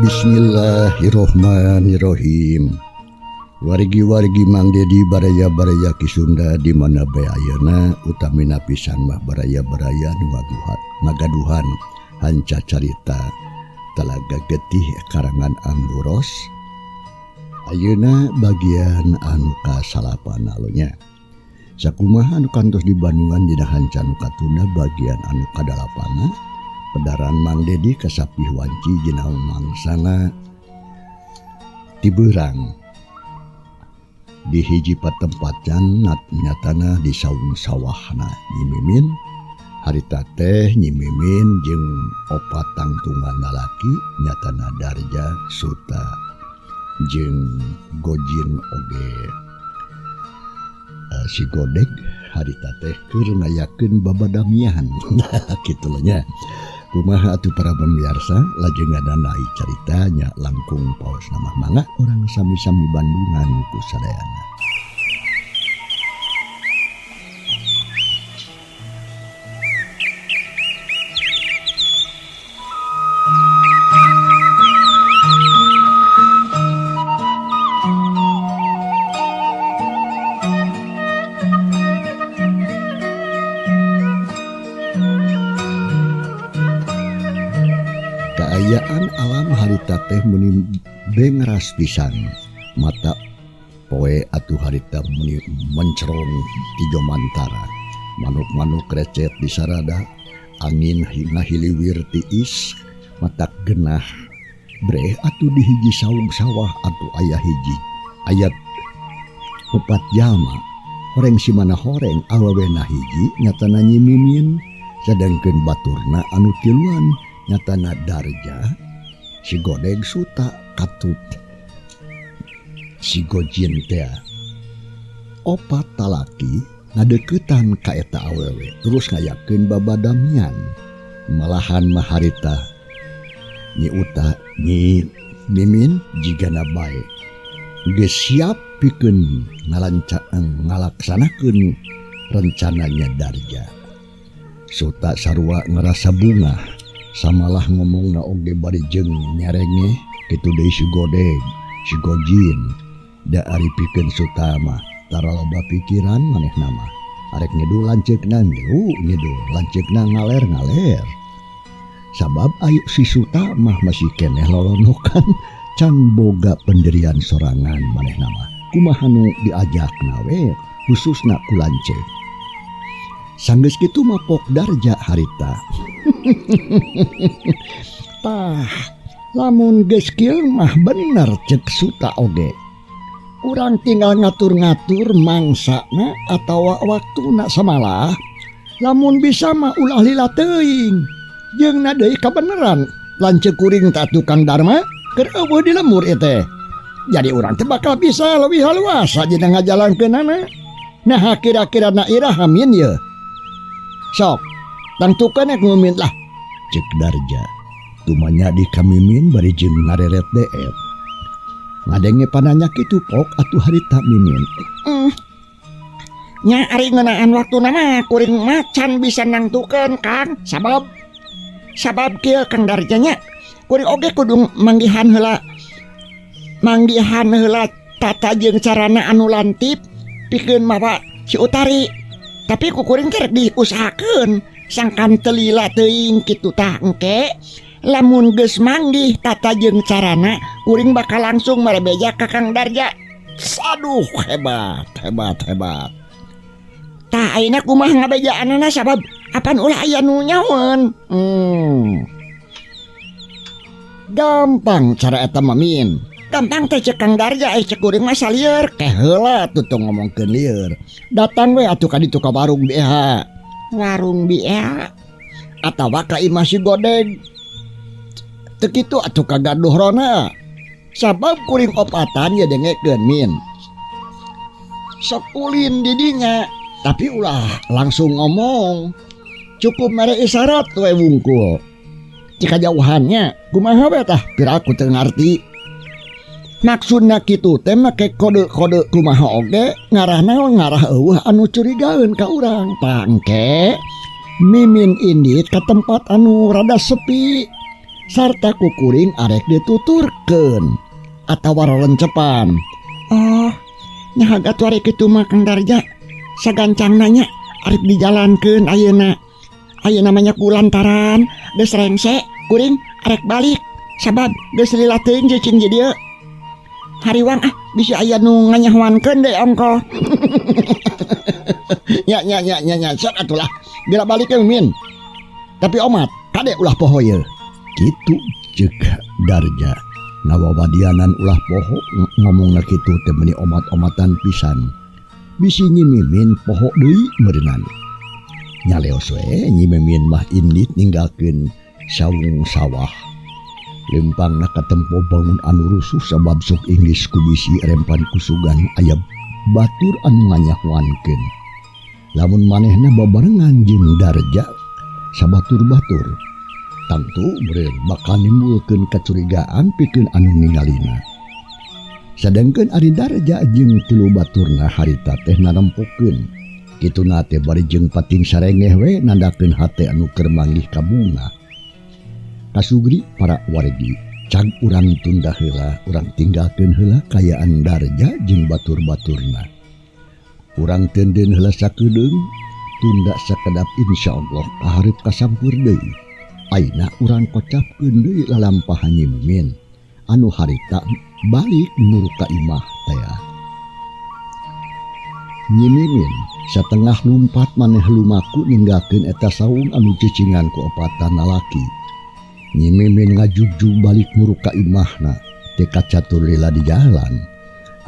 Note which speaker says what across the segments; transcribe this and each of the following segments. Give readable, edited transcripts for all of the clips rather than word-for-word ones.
Speaker 1: Bismillahirrohmanirrohim. Wargi-wargi Mang Dedi baraya-baraya Ki Sunda di mana bae ayeuna utamina pisan mah baraya-baraya nu ngagaduhan hanca carita Talaga Getih karangan Amburos. Ayeuna bagian anu kasalapan nya. Sakumaha anu kantos di Bandungan dina hanca nu katunda bagian anu kadalapana pedaran Mang Dedi kasapih wanci dina mangsana tibeurang di hiji patempatan nyatana di saung sawahna Nyi Mimin. Harita teh Nyi Mimin jeung opat tangtungan lalaki nyatana Darja, Suta jeung Gojin oge si Godeg harita teh keur ngayakeun babadamian. Kitu nya. Kumaha atuh para pemirsa lajeng ngadana caritanya langkung paos namah mangga urang sami-sami Bandungan ku sadayana. Kaayaan alam harita teh meni bengras pisan, mata poe atuh harita meni mencerong ti jomantara, manuk-manuk recet di sarada, angin ngahiliwir tiis, matak genah breh atuh di hiji saung sawah atuh aya hiji ayat opat jalma horeng simana horeng awewena hiji nyatana Nyi Mimin, sedangkeun baturna anu tiluan nyatana Darja, si Godeg, Suta, katut si Gojin tea. Opat talaki ngadeukeutan ka eta awewe terus ngayakeun babadamian. Malahan mah harita Nyi Uta Nyi Mimin jigana bae geus siap pikeun ngalaksanakeun rencananya Darja. Suta sarua ngerasa bungah samalah ngomongna oge bari jeung nyarenge kitu deui si Godeg, si Gojin. Da ari pikeun Suta mah tara loba pikiran manehna mah. Arek ngidul lanceukna ngilu ngidul, lanceukna ngaler-ngaler. Sabab ayu si Suta mah masih keneh lolonokan can boga pendirian sorangan manehna mah. Kumaha nu diajakna we khususna ku lanceuk. Sanggeus kitu mah pok Darja harita. Tah, lamun geus kieu mah bener cek Suta oge. Urang tinggal ngatur-ngatur mangsana atawa waktuna samalah. Lamun bisa mah ulah lila teuing. Jeung na deui kabeneran lanceuk kuring teh tukang Dharma keur eueuh di lembur ieu teh. Jadi urang teh bakal bisa leuwih leluasa dina ngajalankeunana. Nah kira-kira na iraha min ye. Sok, tangtukeun ek ngumin lah. Cek Darja. Tumanya di kamimin bari jeung ngareret deet. Ngadenge pananya kitu pok atuh harita Mimin.
Speaker 2: Nya ari ngeunaan waktuna mah kuring macan bisa nangtukeun Kang. Sabab sabab kieu Kang Darja nya. Kuring oge kudu manggihan heula. Manggihan heula tata jeung carana anu lantip pikeun mawa si Utari. Tapi ku kuring teh rek diusahakeun sangkan teu lila teuing kitu tah engke. Lamun geus manggih tata jeung carana kuring bakal langsung mere beja ka Kang Darja.
Speaker 1: Aduh hebat hebat hebat.
Speaker 2: Tah ayeuna kumaha ngabejaanana sabab apan ulah aya nu nyahoeun.
Speaker 1: Gampang cara eta mah Min.
Speaker 2: Gampang teh cek Kang Darja cek kuring mah salieur.
Speaker 1: Keh heula atuh tong ngomongkeun lieur. Datang we atuh ka ditu ka warung BH.
Speaker 2: Warung BH
Speaker 1: atawa ka imah si Godeg. Teu kitu atuh ka gaduh rona. Sabab kuring opatan ye dengekeun Min. Sok ulin di dinya, tapi ulah langsung ngomong. Cukup mere isyarat we wungkul. Cika jauhannya kumaha we tah piraku teu ngarti. Maksudna kitu teh make kode-kode kumaha oge ngarah naon ngarah eueuh anu curigaeun ka urang. Tah engke Mimin indit ka tempat anu rada sepi. Sarta ku kuring arek dituturkeun atawa relencepan.
Speaker 2: Oh, nya atuh ari kitu mah Kang Darja. Sagancangna nya arek dijalankeun ayeuna. Ayeuna mah nya ku lantaran geus rengse kuring arek balik sabab geus lila teuing cicing di dieu. Hariwang ah bisi aya nu nganyahoankeun deui ongkoh.
Speaker 1: Nya nya nya nya nya sok atuh lah. Bila balik ke Mimin. Tapi omat kade ulah poho ye. Kitu ceuk Darja. Ngawawadianan ulah poho ngomongna kitu teh meuni omat-omatan pisan. Bisi Nyi Mimin poho deui meureunnan. Nyaleos we Nyi Mimin mah indit ninggalkeun saung sawah. Lempangna katempo bangun anu rusuh sabab sok inggris ku bisi rempan kusugan aya batur anu nganyahoankeun. Lamun manehna babarengan jeung Darja sabatur-batur. Tangtu meureun bakal nimbulkeun kacurigaan pikeun anu ningalina. Sadengkeun ari Darja jeung tilu baturna harita teh narempokeun. Kituna teh bari jeung pating sarengeh we nandakeun hate anu keur manggih kabunga. Kasugri para wargi, cag urang tunda heula, urang tinggalkeun heula kayaan Darja jeung batur-baturna. Urang teundeun heula sakedeung, tunda sakedap insyaallah kahareup kasampeur deui. Ayeuna urang kocapkeun deui lalampahan Nyi Mimin anu harita balik muru ka imah tea. Nyi Mimin satengah lumpat maneh lumaku ninggalkeun eta saung anu cicingan ku opatan lalaki. Nyi Mimin ngajugjug balik muru ka imahna teu kacatur lila di jalan.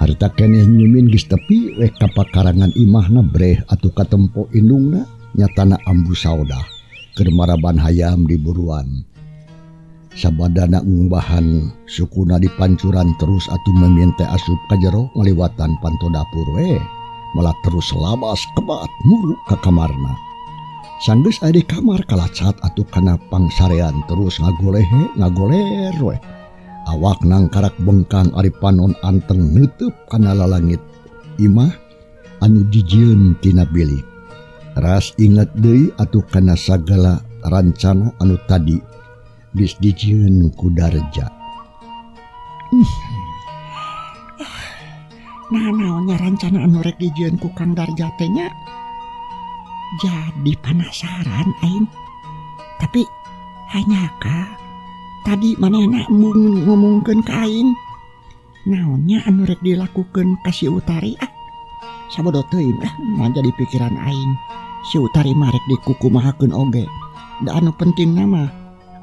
Speaker 1: Harita keneh Nyi Mimin geus tepi we ka pakarangan imahna breh atuh katempo indungna nyatana ambu saodah keur maraban hayam di buruan. Sabadana ngumbahan sukuna dipancuran terus atuh Mimin teh asup ka jero ngaliwatan panto dapur we malah terus labas kebat muru ka kamarna. Sanggeus aya di kamar kalacat atuh kana pangsarean terus ngagolehe ngagoler we. Awak nangkarak bengkang ari panon anteng neuteub kana lalangit imah anu jijieun tina bilik. Ras inget deui atuh kana sagala rancana anu tadi geus dijieun ku Darja.
Speaker 2: Nah, naonnya rancana anu rek dijieun ku Kang Darja teh nya? Jadi penasaran aing. Tapi hanya ka tadi manehna embung ngomongkeun ka aing. Naonnya anu rek dilakukeun ka si Utari ah? Sabodo teuing ah, mah jadi pikiran aing. Si Utari mah rek dikukumahakeun oge. Da anu penting mah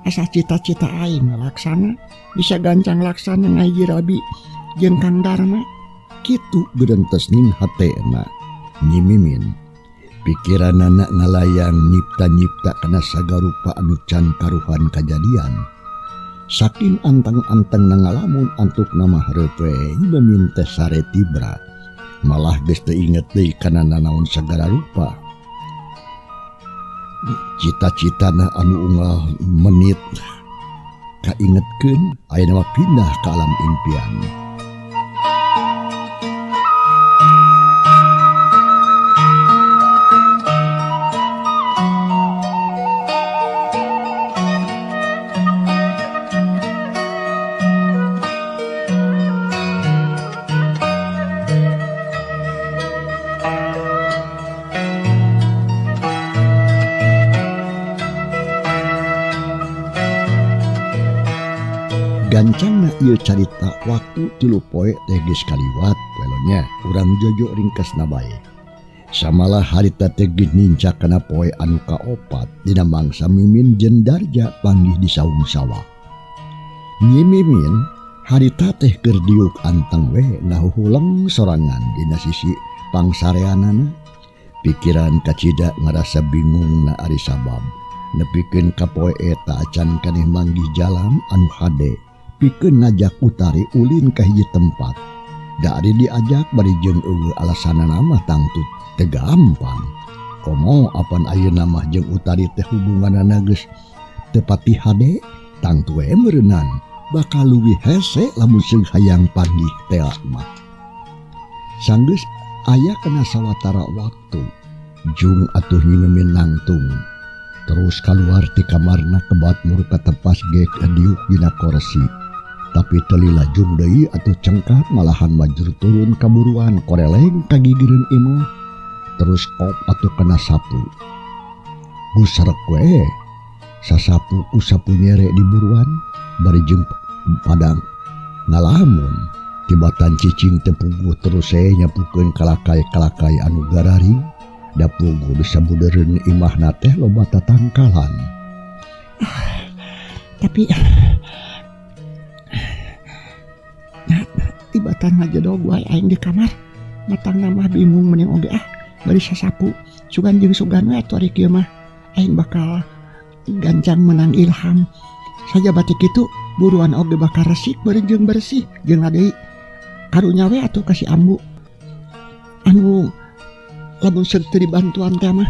Speaker 2: asa cita-cita aing laksana bisa gancang laksana ngahiji rabi jeung Kang Darma.
Speaker 1: Kitu gerentes ning hatena Nyi Mimin. Pikiranana ngalayang nyipta-nyipta kana sagarupa anu can karuhan kajadian. Saking anteng-anteng na ngalamun antuk nama hareup we Nyi Mimin teh sare tibra. Malah geus teu inget deui kana nanaon sagala rupa. Cita-citana anu unggal menit kaingetkeun ayeuna mah pindah ka alam impian. Gancangna ieu carita waktu 3 poe teh geus kaliwat welonya urang jojo ringkesna bae. Samalah harita teh geus nincak kana poe anu kaopat dina mangsa Mimin jeung Darja panggih di saung sawah. Nyi Mimin harita teh keur diuk anteng we ngahuhuleng sorangan dina sisi pangsareanana. Pikiran kacida ngarasa bingung na ari sabab nepikeun ka poe eta acan keneh manggih jalan anu hade pikeun ngajak Utari ulin ka hiji tempat. Da ari diajak bari jeung eueuh alasanana mah tangtu teu gampang. Komo apan ayeuna mah jeung Utari teh hubunganana geus teu pati hade, tangtu we meureunan bakal leuwih hese lamun seung hayang panggih tea mah. Sanggeus aya kana sawatara waktu jung atuh Nyi Mimin nangtung. Terus kaluar ti kamarna kebat mur katepas gek diuk dina korsi. Tapi teu lila jung deui atuh cengkat malahan majur turun kaburuan koreleng ka gigireun imah. Terus kop atuh kana sapu. Gusrek we sasapu ku sapu nyere di buruan bari jeung padang ngalamun. Tibatan cicing teu puguh terus we nyapukeun kalakai-kalakai anu gararing. Da puguh disabudeureun imahna teh loba tatangkalan.
Speaker 2: Tapi tibatan ngajedog wae aing di kamar. Matang mah bingung mending oge ah bari sasapu. Sugan jeung sugan we atuh ari kieu mah aing bakal gancang menang ilham. Saja batik kitu buruan oge bakal resik bari jeung bersih jeung deui karunya we atuh ka si ambu. Anu lamun teu dibantuan teh mah.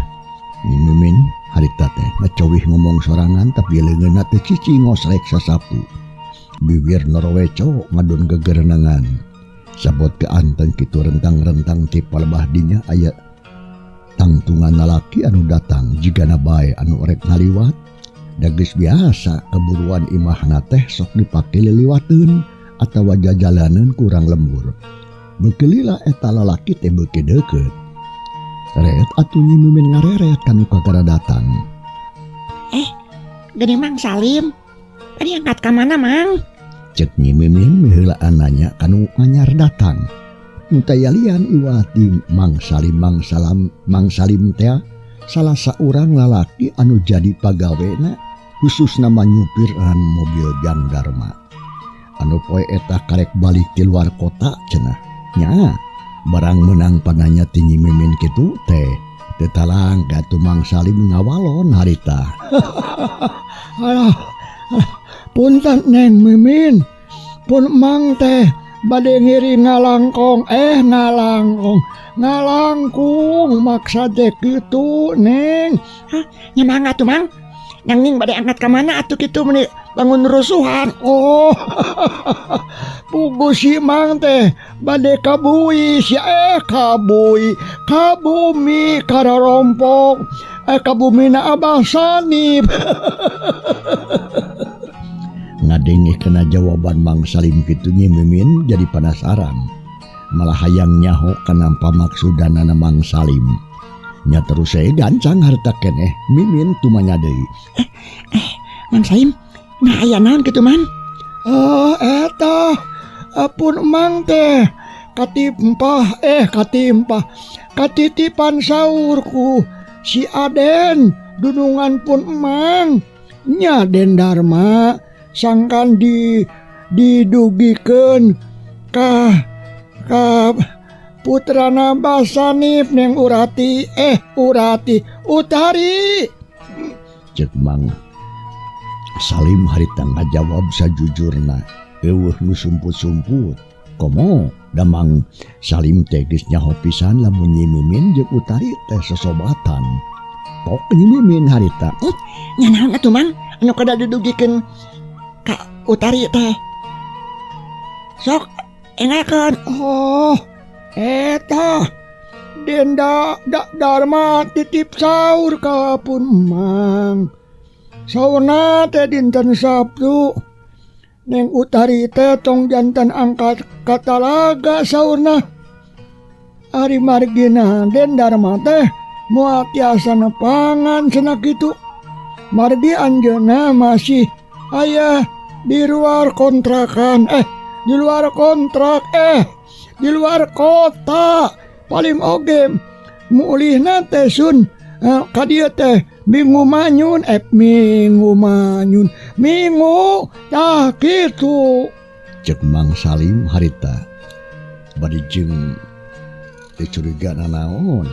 Speaker 1: Nyi Mimin harita teh ngacowih ngomong sorangan tapi leungeunna teh cicing ngosrek sasapu. Bibir noroweco ngadon gegerenangan. Sabot ke anteng kitu rentang-rentang ti palebah dinya aya tangtungan lalaki anu datang jigana bae anu rek ngaliwat. Da geus biasa keburuan imahna teh sok dipake liliwateun atawa jajalaneun kurang lembur. Beuki lila eta lalaki teh beuki deukeut. Ret atuh Nyi Mimin ngareret kanu kagara datang.
Speaker 2: Geuning Mang Salim. Tadi angkat ka mana, Mang?
Speaker 1: Cek Nyi Mimin miheulaan nanya kanu anyar datang. Nu tayalian iwati Mang Salim Mang Salam Mang Salim teh salah saurang lalaki anu jadi pagawena khususna mah nyupiran mobil Jang Darma. Anu poe eta karek balik ti luar kota cenah. Nya barang menang pananya ti Nyi Mimin kitu teh teu talangka atuh Mang Salim ngawalon harita.
Speaker 3: Alah, punten Neng Mimin, pun Mang teh bade ngiring ngalangkong, ngalangkung maksa teh kitu Neng.
Speaker 2: Hah, nya mangga atuh Mang. Nanging bade angkat ka mana atuh kitu meuni bangun rusuhan.
Speaker 3: Oh, puguh si Mang teh bade ka bui sia, ka bui, ka bumi kararompok, ka bumina Abah Sanip.
Speaker 1: Ngadenge kana jawaban Mang Salim kitu Nyi Mimin jadi penasaran. Malah hayang nyaho kana pamaksudanana Mang Salim. Nya terus saya gancang harta keneh Mimin tumanya deui.
Speaker 2: Mang Salim, nah aya naon kitu Man?
Speaker 3: Oh, eta apun Mang teh katimpah, katitipan saurku si Aden dunungan pun Mang. Nya Den Darma sangkan didugikeun ka putrana Basanip Neng Urati, Urati Utari.
Speaker 1: Cek Mang Salim harita ngajawab sajujurna eueuh nu sumput-sumput. Komo da Mang Salim teh geus nyaho pisan lamun Nyi Mimin jeung Utari teh sosobatan. Pok Nyi Mimin harita.
Speaker 2: Nya naon atuh Mang anu kada didugikeun ka Utari teh? Sok engakeun.
Speaker 3: Oh, eta Denda Dharma titip saur ka pun Mang. Saurna teh dinten Sabtu. Neng Utari teh tong jantan angkat katalaga saurna. Ari margina Den Dharma teh moal tiasa nepangan cenah kitu. Margi anjeunna masih aya di luar kontrakan, di luar kontrak, di luar kota. Paling oge mulihna teh sun, ka dieu teh minggu manyun, minggu manyun, minggu tah kitu.
Speaker 1: Cek Mang Salim harita bari jeung teu curiga nanaon.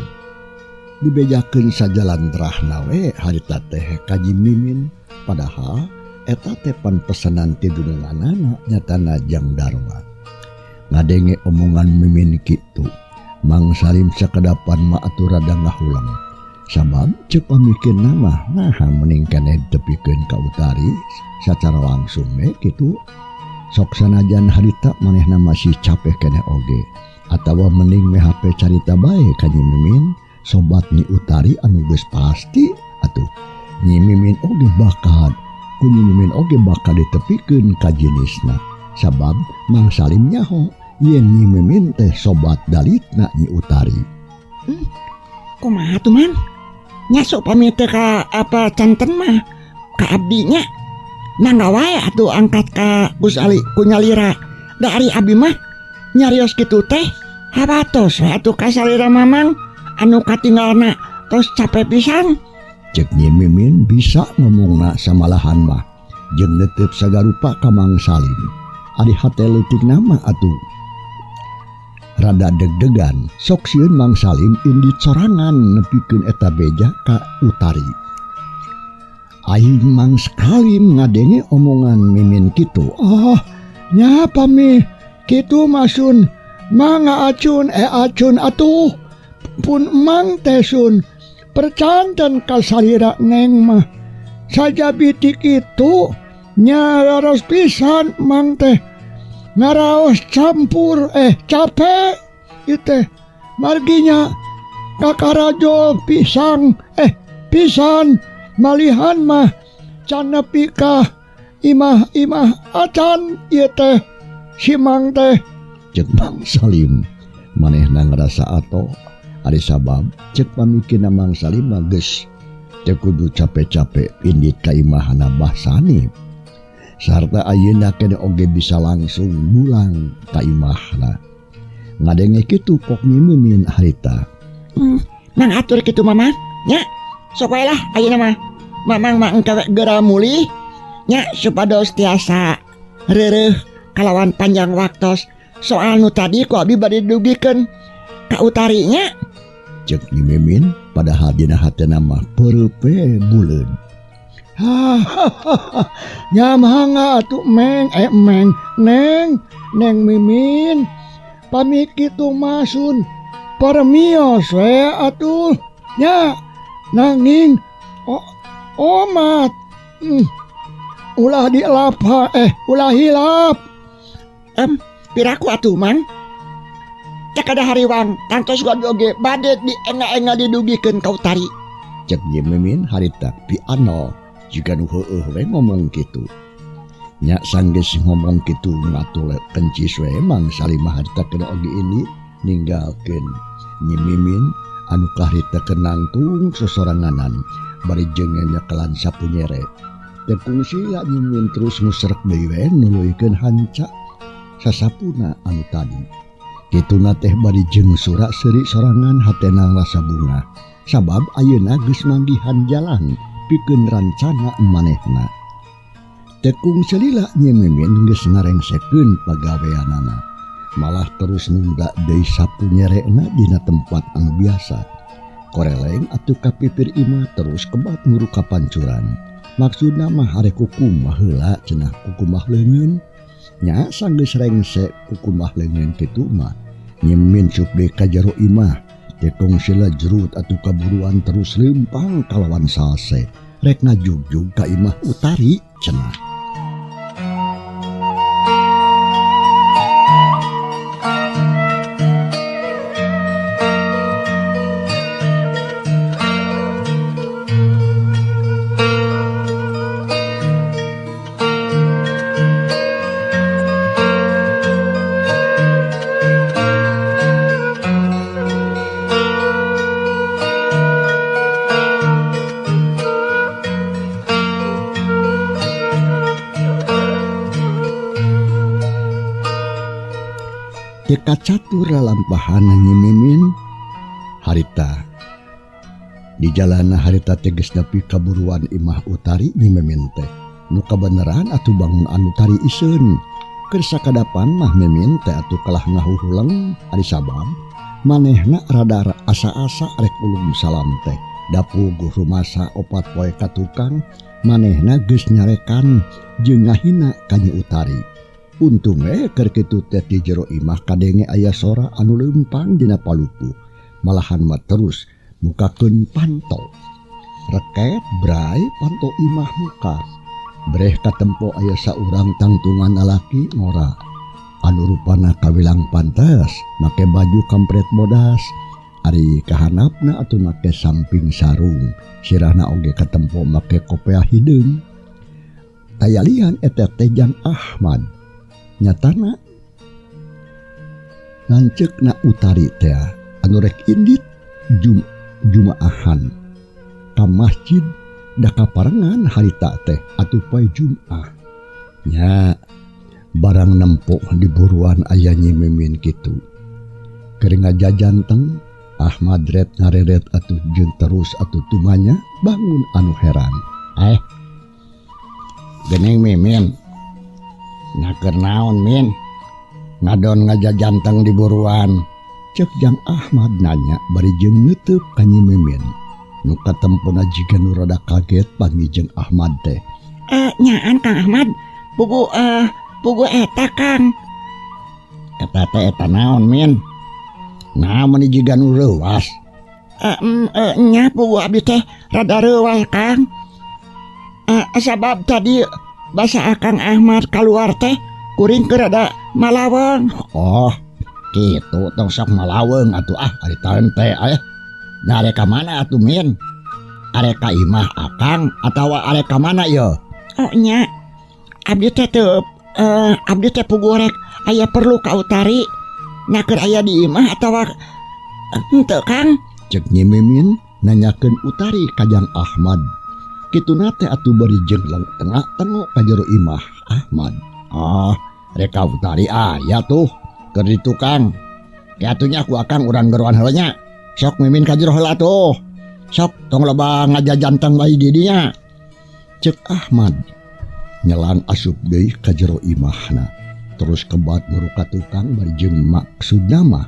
Speaker 1: Dibejakeun sajalantrahna we harita teh ka Nyi Mimin, padahal eta teh pan pesanan ti dununganana nyatana Jang Darma. Ngadenge omongan Mimin kitu, Mang Salim sakedapan mah atuh rada ngahulang. Sabab ceuk pamikirna mah naha mending keneh ditepikeun ka Utari sacara langsung we kitu. Sok sanajan harita manehna masih capek keneh oge. Atawa mending meh HP carita bae ka Nyi Mimin, sobat Nyi Utari anu geus pasti atuh Nyi Mimin oge bakal ku Nyi Mimin oge bakal ditepikeun ka jenisna sabab Mang Salim nyaho yen Nyi Mimin teh sobat dalitna Nyi Utari.
Speaker 2: Kumaha tuh Mang? Nya sok pamit teh ka apa canten mah ka abdi nya. Mangga wae atuh angkat ka Gus Ali ku nyalira. Da ari abi mah nyarios kitu teh habatos we atuh ka salira Mamang anu katinggalna tos capek pisan.
Speaker 1: Cek Nyi Mimin bisa ngomongna samalahan mah jeung netep sagarupa ka Mang Salim. Ari hate leutikna mah atuh rada deg-degan sok sieun Mang Salim indit sorangan nepikeun eta beja ka Utari. Aing Mang Salim ngadenge omongan Mimin kitu.
Speaker 3: Oh, nya pami kitu masun mangga acun acun atuh pun Mang teh sun percanten kasalira neng mah saja bitik itu nya laras pisan Mang teh ngaraos campur capek ieu teh marginya kakarajol pisang pisan malihan mah can nepi ka imah-imah acan ieu teh si Mang teh.
Speaker 1: Cek Mang Salim manehna ngarasa atoh ari sabab cek pamikirna Mang Salim mah geus teu kudu capek-capek indit ka imahna Bah Sanip sarta ayeuna keneh oge bisa langsung mulang ka imahna. Ngadenge kitu pok Nyi Mimin harita.
Speaker 2: Mang atur kitu Mamang nya sok wae lah ayeuna mah Mamang mah engke we geura mulih nya supados tiasa reureuh kalawan panjang waktos soal nu tadi ku abi bade dugikeun ka Utari nya.
Speaker 1: Cek Nyi Mimin padahal dina hatena mah peurepe buleud.
Speaker 3: Nya mangga atuh Meng Meng Neng Neng Mimin pami kitu masun permios we atuh nya nanging omat ulah dilapa ulah hilap.
Speaker 2: Piraku atuh Mang cakada hariwang tangtos gua oge bade di enga-enga didugikeun ka Utari.
Speaker 1: Cek Nyi Mimin harita piano jiga nu heueuh we ngomong kitu. Nya sanggeus ngomong kitu ngatul kencis we Mang Salim mah harita kena oge ini ninggalkeun Nyi Mimin anu kaharita kenangtung sosoranganan bari jeung nyekelan sapu nyere. Teu kungsi Nyi Mimin terus ngusrek deui we nuluykeun hanca sasapuna anu tadi. Kituna teh bari jeung surak seuri sorangan hatena rasa bunga sabab ayeuna geus manggihan jalan pikeun rancana manehna. Tekung selila Nyi Mimin geus ngarengsekeun pagaweanana malah terus nunda deui sapu nyerekna dina tempat anu biasa. Koreleng atuh ka pipir imah terus kebat nguru ka pancuran. Maksudna mah arek kukumah heula cenah kukumah leungeun. Nya sanggeus rengse kukumah leungeun kitu mah Nyi Mimin sup deui ka jero imah. Tekung sila jerut atuh kaburuan terus leumpang kalawan salse rek ngajugjug ka imah Utari cenah. Kacatur lalampahan Nyi Mimin harita di jalana harita teges nepi kaburuan imah Utari Nyi Mimin teh nu kabeneran atuh bangun anu tari iseun keur sakadapan mah Mimin teh atuh kalah ngahuhuleng ari sabab manehna rada asa-asa rek ulum salam teh dapuguh rumasa opat poe ka tukang manehna geus nyarekan jeung ngahina ka Nyi Utari. Untung we keur kitu teh di jero imah kadenge aya sora anu leumpang dina palupuh malahan mah terus mukakeun panto. Reket brai panto imah muka. Breh katempo aya saurang tangtungan lalaki ngora anu rupana kawilang pantes make baju kampret bodas Ari kahanapna atuh make samping sarung, sirahna oge katempo make kopeah hideung. Tayalian eta teh Jang Ahmad. Nyatana lanceukna Utari teh anu rek indit jumaahan ka masjid da kaparengan harita teh atuh poe Jumaah. Nya barang nempo di buruan aya Nyi Mimin kitu. Keur ngajajanteng Ahmad ret ngareret atuh jeung terus atuh tumanya bangun anu heran.
Speaker 2: Gening Mimin. Nah keur naon Min? Ngadon ngajajanteng di buruan.
Speaker 1: Cek Jang Ahmad nanya bari jeung neuteub ka Nyi Mimin. Nu katempona jiga nu rada kaget panggih jeung Ahmad teh.
Speaker 2: Nyaan Kang Ahmad, pugu eta Kang.
Speaker 1: Eta teh eta naon Min? Nah meuni jiga nu reuas.
Speaker 2: Nya pugu abdi teh rada reuas Kang. Sabab tadi basa Akang Ahmad kaluar teh kuring keur rada malaweng.
Speaker 1: Oh, kitu tong sok malaweng atuh ah ari taun teh aya. Nah arek ka mana atuh Min? Arek ka imah Akang atawa arek ka mana ye?
Speaker 2: Oh nya. Abdi teh teu abdi teh pugu rek aya perlu ka Utari. Nah keur aya di imah atawa henteu Kang?
Speaker 1: Cek Nyi Mimin nanyakeun Utari ka Jang Ahmad. Kituna teh atuh bari jeung tengah tengok ka jero imah Ahmad. Ah, rek ka Utari aya tuh keur di tukang. Ya atuh nya ku Akang urang geroan heula nya. Sok Mimin ka jero heula tuh. Sok tong loba ngajajanteng bae di dinya. Cek Ahmad nyelang asup deui ka jero imahna. Terus kebat muru ka tukang bari jeung maksudna mah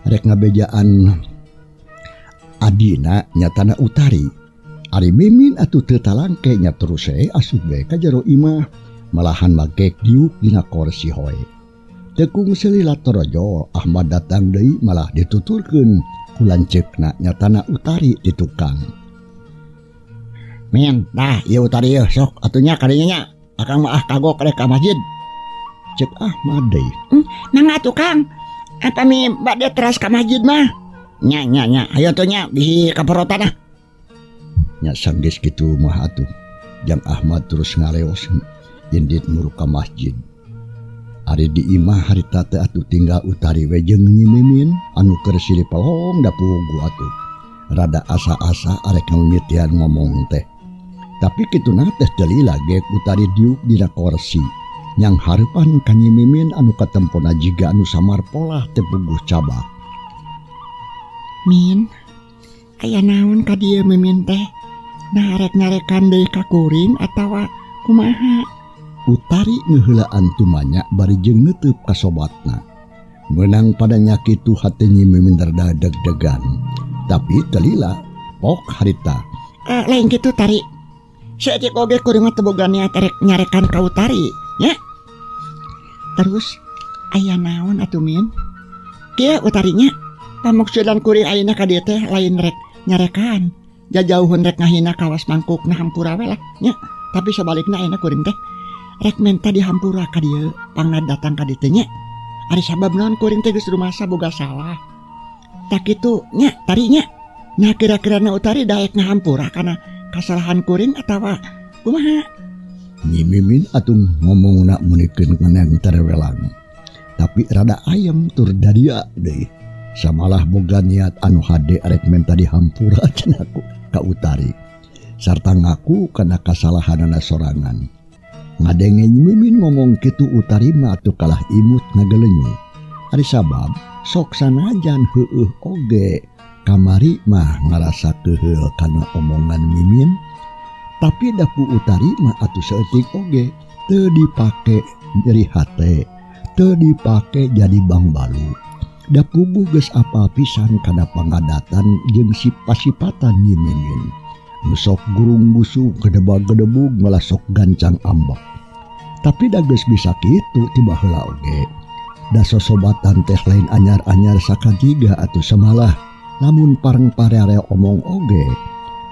Speaker 1: rek ngabejaan adina nyatana Utari. Ari Mimin atuh teu talangke nya terus we asup we ka jero imah malahan magek diuk dina korsi hoe. Tekung selila torojol Ahmad datang deui malah dituturkeun ku lanceukna nyatana Utari di tukang.
Speaker 2: Min, dah ieu Utari ieu sok atuh nya kadinya nya. Akang mah ah kagok rek ka masjid.
Speaker 1: Cek Ahmad deui.
Speaker 2: Mangga atuh Kang. Kami bade teras ka masjid mah. Nya nya nya, hayu atuh nya bisi kaperotan ah.
Speaker 1: Nya sanggeus kitu mah atuh. Jang Ahmad terus ngaleos indit muru ka masjid. Ari di imah harita teh atuh tinggal Utari we jeung Nyi Mimin anu keur silih pelong da pugu atuh. Rada asa-asa arek ngamimitian ngomong teh. Tapi kituna teh teu lila ge Utari diuk dina korsi. Nyang hareupan ka Nyi Mimin anu katempona jiga anu samar polah teh puguh cabak.
Speaker 2: Min, aya naon ka dieu Mimin teh? Nah arek nyarekan deui ka kuring atawa kumaha?
Speaker 1: Utari ngeuheulaan tumanya bari jeung neuteub ka sobatna. Meunang padanya kitu hate Nyi Mimin rada deg-degan. Tapi teu lila pok harita.
Speaker 2: Lain kitu Tari. Saeutik oge kuring mah teu boga niat rek nyarekan ka Utari, nya. Terus aya naon atuh Min? Kieu Utarinya, pamaksudan kuring ayeuna ka dieu teh lain rek nyarekan. Jajauhun rek ngahina kawas mangkukna hampura we lah, nya. Tapi sabalikna ayeuna kuring teh rek menta dihampura ka dieu, pangna datang ka dieu teh nya. Ari sabab naon kuring teh geus rumasa boga salah. Tak kitu nya Tari nya. Nah kira-kirana Utari daek ngahampura kana kasalahan kuring atawa kumaha?
Speaker 1: Nyi Mimin atuh ngomongna meunikeun ngeneng terewelang. Tapi rada ayem tur dadia deui. Samalah boga niat anu hade arek menta dihampura cenah ku ka Utari. Sarta ngaku kana kasalahanana sorangan. Ngadenge Nyi Mimin ngomong kitu Utari mah atuh kalah imut ngagelenyu. Ari sabab sok sanajan heueuh oge kamari mah ngarasa keuheul kana omongan Mimin. Tapi da ku Utari mah atuh saeutik oge teu dipake nyeri hate, teu dipake jadi bangbalu. Da puguh geus apal pisan kana pangadatan jeung sifat-sifatan Nyi Mimin. Nu sok gurung busuk gedebag-gedebug malah sok gancang ambek. Tapi da geus bisa kitu ti baheula oge. Da sosobatan teh lain anyar-anyar sakatiga atuh samalah lamun pareng pareare omong oge.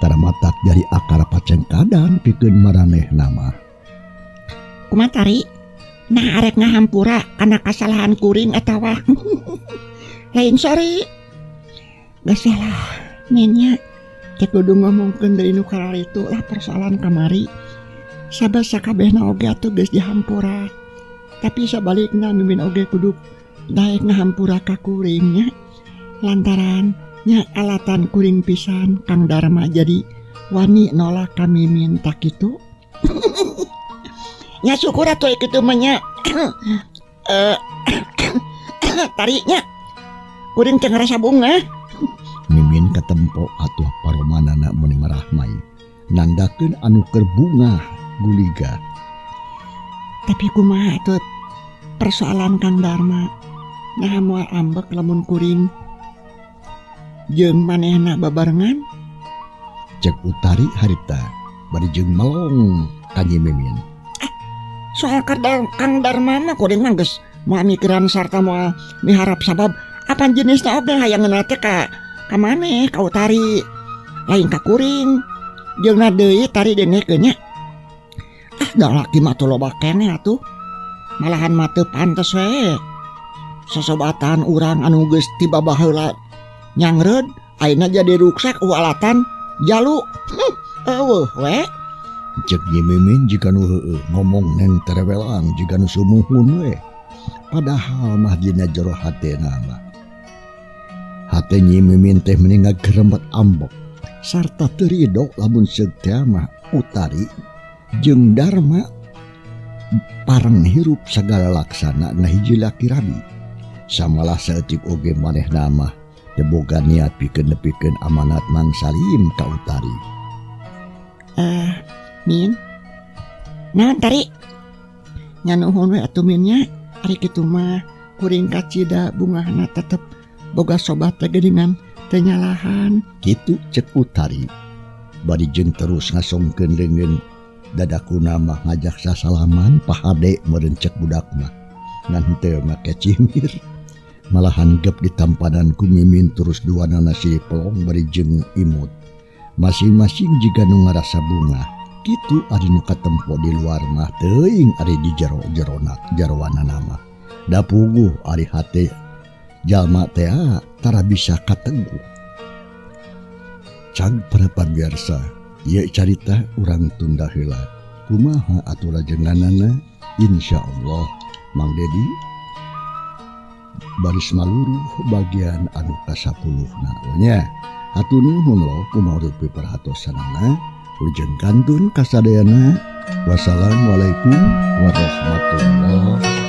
Speaker 1: Tara matak jadi akar pacengkadan pikeun maranehna mah.
Speaker 2: Kumaha Tari? Nah arek ngahampura kana kasalahan kuring atawa lain sorry. Geus lah Min nya teu kudu ngomongkeun deui nu kararitu lah persoalan kamari. Sabab sakabehna oge atuh geus dihampura. Tapi sabalikna Mimin oge kudu daek ngahampura ka kuring nya. Lantaran nya alatan kuring pisan Kang Darma jadi wani nolak ka Mimin tak kitu. Nya syukur atuh kitu mah nya. Tari nya kuring teu ngarasa bungah.
Speaker 1: Mimin katempo atuh paromanana meuni marahmai nandakeun anu keur bungah guliga.
Speaker 2: Tapi kumaha atuh persoalan Kang Darma? Naha moal ambek lamun kuring jeung manehna babarengan?
Speaker 1: Cek Utari harita bari jeung melong ka Nyi Mimin.
Speaker 2: Soal Kang Darma mah kuring mah geus moal mikiran sarta moal miharap sabab apan jenisna oge hayangeunna teh ka maneh ka Utari lain ka kuring. Jeung deui tari dengekeun nya. Ah da laki mah atuh loba keneh atuh. Malahan mah teu pantes we. Sosobatan urang anu geus ti babaheula nyangreud ayeuna jadi ruksak ualatan jalu. Eueuh we.
Speaker 1: Cek Nyi Mimin jiga nu heueuh ngomong neng terewelang jiga nu sumuhun we. Padahal mah dina jero hatena mah. Hate Nyi Mimin teh meni ngageremet ambek sarta teu rido lamun seug teh mah Utari jeung Darma pareng hirup sagala laksana ngahiji laki rabi. Samalah saeutik oge manehna mah teu boga niat pikeun nepikeun amanat Mang Salim ka Utari.
Speaker 2: Min. Naon Tari? Nya nuhun we atuh Min nya. Ari kitu mah kuring kacida bungahna tetep boga sobat teh geuningan teu nyalahan.
Speaker 1: Kitu cek Utari. Bari jeung terus ngasongkeun leungeun dadakuna mah ngajak sasalaman pahade meureun cek budak mah. Ngan henteu make cimir. Malahan gep ditampanan ku Mimin terus duanana silih pelong bari jeung imut. Masing-masing jiga nu ngarasa bungah. Kitu ari nu katempo di luar mah teuing ari di jero-jerona jarowanana mah. Da puguh ari hate jalma teh tara bisa kateguh. Cag para pamirsa, ieu carita urang tunda heula. Kumaha atuh lajenganana? Insyaallah Mang Dedi baris maluruh bagian anu ka-10na nya. Hatur nuhun lo kumaha piperhatosanana. Ujeng kantun kasadayana. Wassalamualaikum warahmatullahi wabarakatuh.